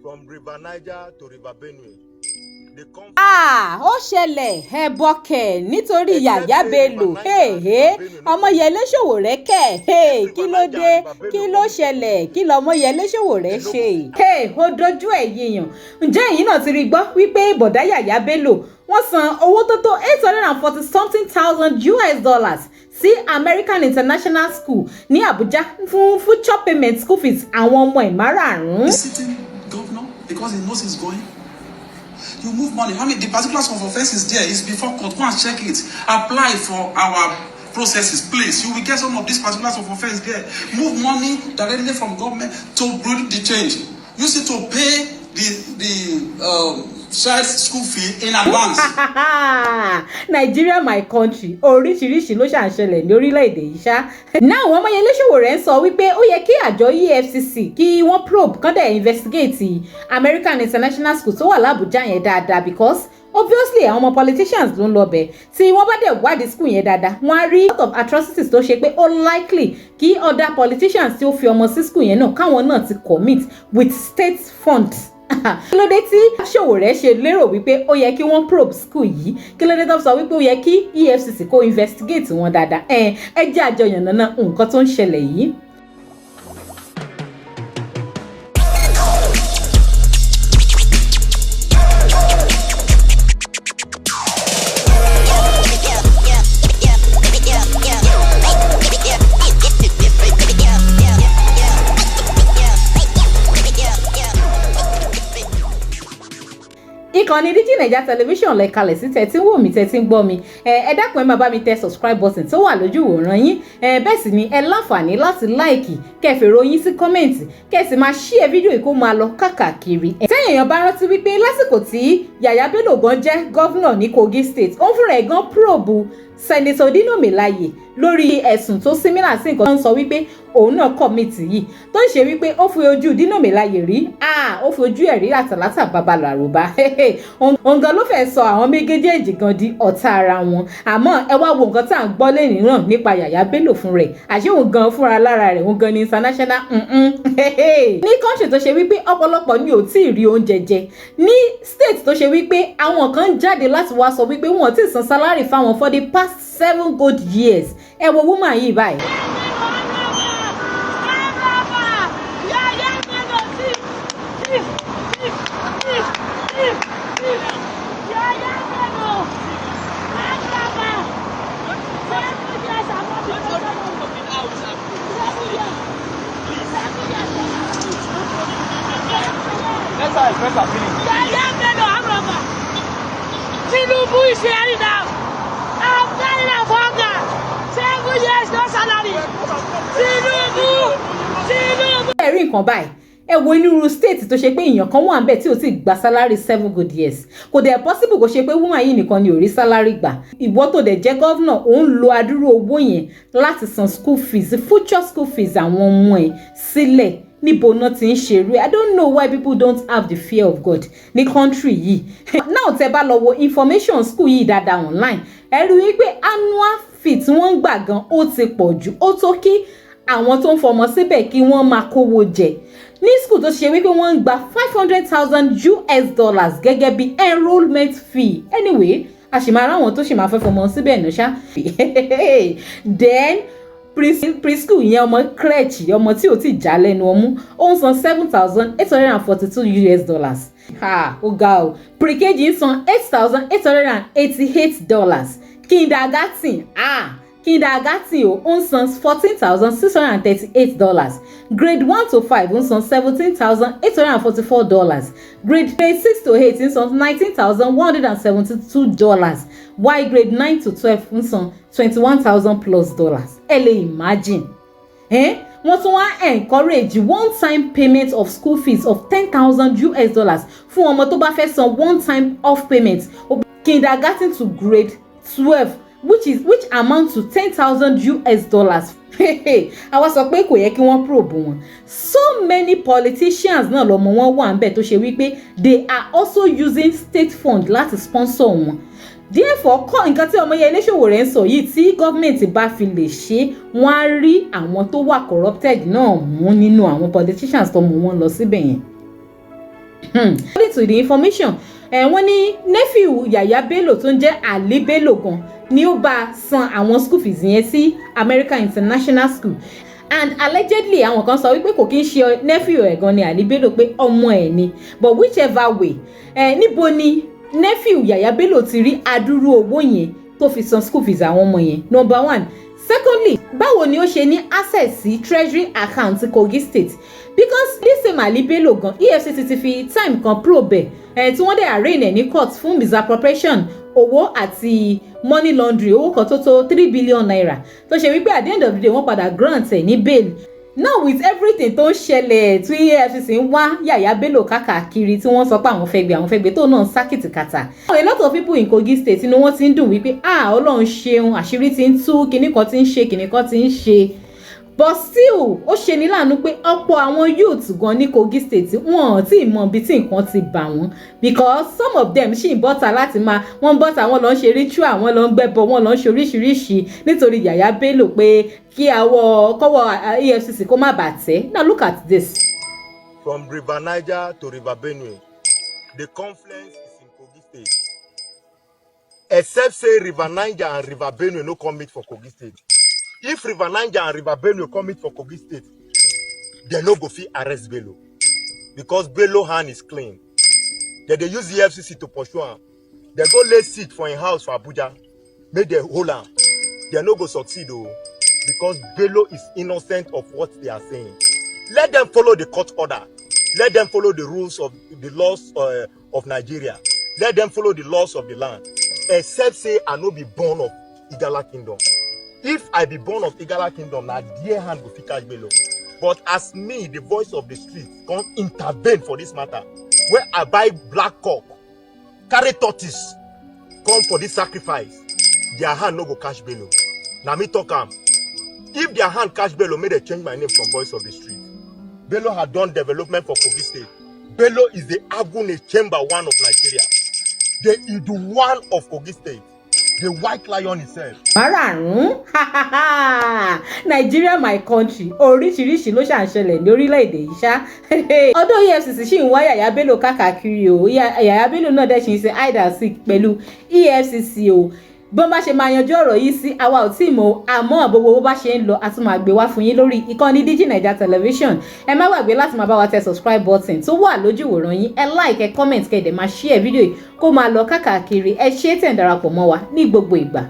From River Niger to River Benue. The conflict Ah, ó ṣẹlẹ̀, ẹbọ kẹ̀ nítorí Yàyà Bello. Hey, Ọmọyẹlé Sowore kẹ̀. Hey, kí ló dé? Kí ló ṣẹlẹ̀? Kí lọmọyẹlé Sowore ṣe? Hey, ó dojú ẹ̀ yíyan. Ǹjẹ́ ẹ̀yin náà ti rí gbọ́ wípé bọ̀dá Yàyà Bello, wọ́n san owó tó tó 840 something thousand US dollars sí American International School ní Àbújá fún future payment school fees àwọn ọmọ ẹ̀ márààrún? The sitting governor, because he knows he's going. You move money. I mean, the particulars of offense is there. It's before court. Go and check it. Apply for our processes, please. You will get some of these particulars of offense there. Move money directly from government to bring the change. Use it to pay the child's school fee in advance. Nigeria, my country, oríṣiríṣi ló ṣà ń ṣẹlẹ̀ ní orílẹ̀-èdè yìí ṣá. Náà wọ́n, Ọmọyẹlé Sowore ń sọ wípé ó yẹ kí àjọ EFCC kí wọ́n probe, kán dẹ̀ investigate American International School tó wà lábújá yẹn dáadáa, because obviously àwọn ọmọ politicians ló ń lọ bẹ̀. Tí wọ́n bá dẹ̀ wádìí school yẹn dáadáa, wọ́n á rí lot of atrocities tó ṣe pé ó likely kí other politicians tí ó fi ọmọ sí school yẹn náà, káwọn náà ti commit with state funds. Kí ló dé tí Sowore ṣe lérò wípé ó yẹ kí wọ́n probe school yìí? Kí ló dé tó sọ wípé ó yẹ kí EFCC kó investigate wọn dáadáa? Ẹ jẹ́ àjọyàn náà nǹkan tó ń ṣẹlẹ̀ yìí. Ìkànnì Digi Naija Television lẹ kalẹ̀ sí, tẹ́tí ń wò mí, tẹ́tí ń gbọ́ mi. Ẹ dákun, ẹ máa bá mi tẹ subscribe button tó wà lójú ìwòran yín. Ẹ bẹ́ẹ̀ sì ni ẹ láǹfààní láti like, kẹ́ fèrò yín sí comment, kẹ́ sì máa share fídíò yìí kó máa lọ káàkiri. Tẹ́yìn èèyàn bá rántí wípé lásìkò tí Yàyà Bello gan jẹ́ governor ní Kogi State, ó ń fúnra ẹ̀ gan probe Senator Dino Melaye lórí ẹ̀sùn tó similar sí nǹkan tó ń sọ wípé òun náà commit yìí, tó ń ṣe wípé ó fi ojú Dino Melaye rí, ó fi ojú ẹ̀ rí àtàlátà babalàrúbá. Òun gan ló fẹ́ sọ àwọn méjèèjì gan di ọ̀tá ara wọn. Àmọ́ ẹ wá wo nǹkan tá à ń gbọ́ lẹ́yìn náà nípa Yàyà Bello fún rẹ̀. Àṣé òun gan fúnra lára rẹ̀, òun gan ní international ní country tó ṣe wípé ọ̀pọ̀lọpọ̀ ni ò tí ì rí oúnjẹ jẹ, ní state tó ṣe wípé àwọn kan ń jáde láti wá sọ wípé wọn ò tí ì san salary fáwọn for the past 7 good years. Ẹ wo woman yìí báyìí. Yàyà Bello, thief, thief, thief, thief, thief, thief. Yàyà Bello, armed robber. 7 years I'm not been 7 years. 7 years. Let her express her feelings. Yàyà Bello, armed robber. Tinubu is hearing now. I'm dying of hunger. 7 years, no salary. Tinubu, Tinubu. Ẹ rí nǹkan báyìí, ẹ wo inú state tó ṣe pé èèyàn kan wà níbẹ̀ tí ò tí gba salary 7 good years. Kò dẹ̀ possible kó ṣe pé woman yìí nìkan ni ò rí salary gbà. Ìwọ tó dẹ̀ jẹ́ governor, òun lo adúrú owó yẹn láti san school fees, future school fees àwọn ọmọ ẹ̀ sílẹ̀. Níbo náà ti ń ṣerú ẹ? I don't know why people don't have the fear of God ní country yìí. Now, tẹ́ bá lọ wo information school yìí dáadáa online, ẹ rí i wípé annual fee tí wọ́n ń gbà gan, ó ti pọ̀ jù. Ó tó kí àwọn tó ń fọmọ síbẹ̀ kí wọ́n máa kówó jẹ ní school tó ṣe wípé wọ́n ń gba 500,000 US dollars gẹ́gẹ́ bí enrolment fee. Anyway, a sì máa ráwọn tó sì máa fẹ́ fọmọ síbẹ̀ ní ṣá. Then preschool yẹn, ọmọ crèche, ọmọ tí ò tí já lẹ́nu ọmú, ó ń san 7,842 US dollars. Ha, ó ga o. Pre-KG ń san $8,888. Kindergarten, ah, kindergarten o, ó ń san $14,638. Grade 1 to 5 ń san $17,844. Grade 6 to 8 ń san $19,172, while grade 9 to 12 ń san 21,000 plus dollars. Ẹ lè imagine, eh? Wọ́n tún wá encourage one time payment of school fees of 10,000 US dollars fún ọmọ tó bá fẹ́ san one time off payment, kindergarten to grade 12, which amount to 10,000 US dollars. Àwa sọ pé kò yẹ kí wọ́n probe wọn. So many politicians náà lọ́mọ wọn wà níbẹ̀ tó ṣe wípé they are also using state fund láti sponsor wọn. Therefore, kọ́ nǹkan tí Ọmọyẹlé Sowore ń sọ yìí, tí gọ́ọ̀mẹ̀ntì bá fi lè ṣe, wọ́n á rí àwọn tó wà corrupted náà mú nínú àwọn politicians tó mú wọn lọ síbẹ̀ yẹn. According to the information, wọ́n ní nephew Yàyà Bello tó ń jẹ́ Ali Bello gan ni ó bá san àwọn school fees yẹn sí American International School. And allegedly, àwọn kan sọ wípé kò kí ń ṣe nephew ẹ̀ gan ni Ali Bello, pé ọmọ ẹ̀ ni. But whichever way, níbo ni nephew Yàyà Bello ti rí adúrú owó yẹn tó fi san school fees àwọn ọmọ yẹn? Number one. Secondly, báwo ni ó ṣe ní access sí treasury account Kogi State? Because this same Ali Bello gan, EFCC ti fi time kan probe ẹ̀, tí wọ́n dẹ̀ arraign ẹ̀ ní court fún misappropriation owó àti money laundry, owó kan tó tó ₦3 billion, tó ṣe wípé at the end of the day, wọ́n padà grant ẹ̀ ní bail. Now, with everything tó ń ṣẹlẹ̀, tí EFCC ń wá Yàyà Bello káàkiri, tí wọ́n sọ pé àwọn fẹ́ gbé, àwọn fẹ́ gbé, tó náà ń sá kìtìkàtà, a lot of people in Kogi State ni wọ́n ti ń dùn wípé, "Ah, Ọlọ́run ṣeun, àṣírí ti ń tú, kinní kan ti ń ṣe, kinní kan ti ń ṣe." But still, ó ṣe ní láàánú pé ọ̀pọ̀ àwọn youth gan ní Kogi State, wọn ò tí ì mọ ibi tí nǹkan ti bà wọ́n, because some of them ṣì ń bọ́ta láti máa wọ́n ń bọ́ta, wọ́n lọ ń ṣe ritual, wọ́n lọ ń gbẹ́bọ, wọ́n lọ ń ṣe oríṣiríṣi nítorí Yàyà Bello, pé kí àwọ̀ kọ́wọ́ EFCC kó má bàa tẹ̀. Now look at this. From River Niger to River Benue, the confluence is in Kogi State. Except say River Niger and River Benue no come meet for Kogi State. If River Niger and River Benue come meet for Kogi State, dem no go fit arrest Bello because Bello hand is clean. Dem dey use EFCC to pursue am. Dem go lay siege for im house for Abuja make dem hold am. Dem no go succeed o, because Bello is innocent of what they are saying. Let them follow the court order. Let them follow the rules of the laws of Nigeria. Let them follow the laws of the land. Except say I no be born of Igala Kingdom. If I be born of Igala Kingdom, na their hand go fit catch Bello. But as me, the voice of the street, come intervene for this matter, wey I buy black cock, carry tortoise come for this sacrifice, their hand no go catch Bello. Na me talk am. If their hand catch Bello, make dem change my name from voice of the street. Bello had done development for Kogi State. Bello is the Agunechemba one of Nigeria, the Idu one of Kogi State, the white lion himself. Márààrún. Nigeria my country, oríṣiríṣi ló ṣà ń ṣẹlẹ̀ ní orílẹ̀-èdè yìí ṣá. Ọdún EFCC ṣì ń wá Yàyà Bello káàkiri o. Yàyà Bello náà dẹ̀ ṣì ń ṣe hide and seek pẹ̀lú EFCC o. Bí wọ́n bá ṣe máa yanjú ọ̀rọ̀ yìí sí, àwa ò tí ì mọ̀. Àmọ́ gbogbo bó bá ṣe ń lọ, a tún máa gbé wá fún yín lórí ìkànnì Digi Naija Television. Ẹ má gbàgbé láti máa bá wa tẹ subscribe button tó wà lójú ìwòran yín. Ẹ like, ẹ comment, kẹ́ ẹ dẹ̀ máa share fídíò yìí kó máa lọ káàkiri. Ẹ ṣé tẹ̀ ń darapọ̀ mọ́ wa ní gbogbo ìgbà.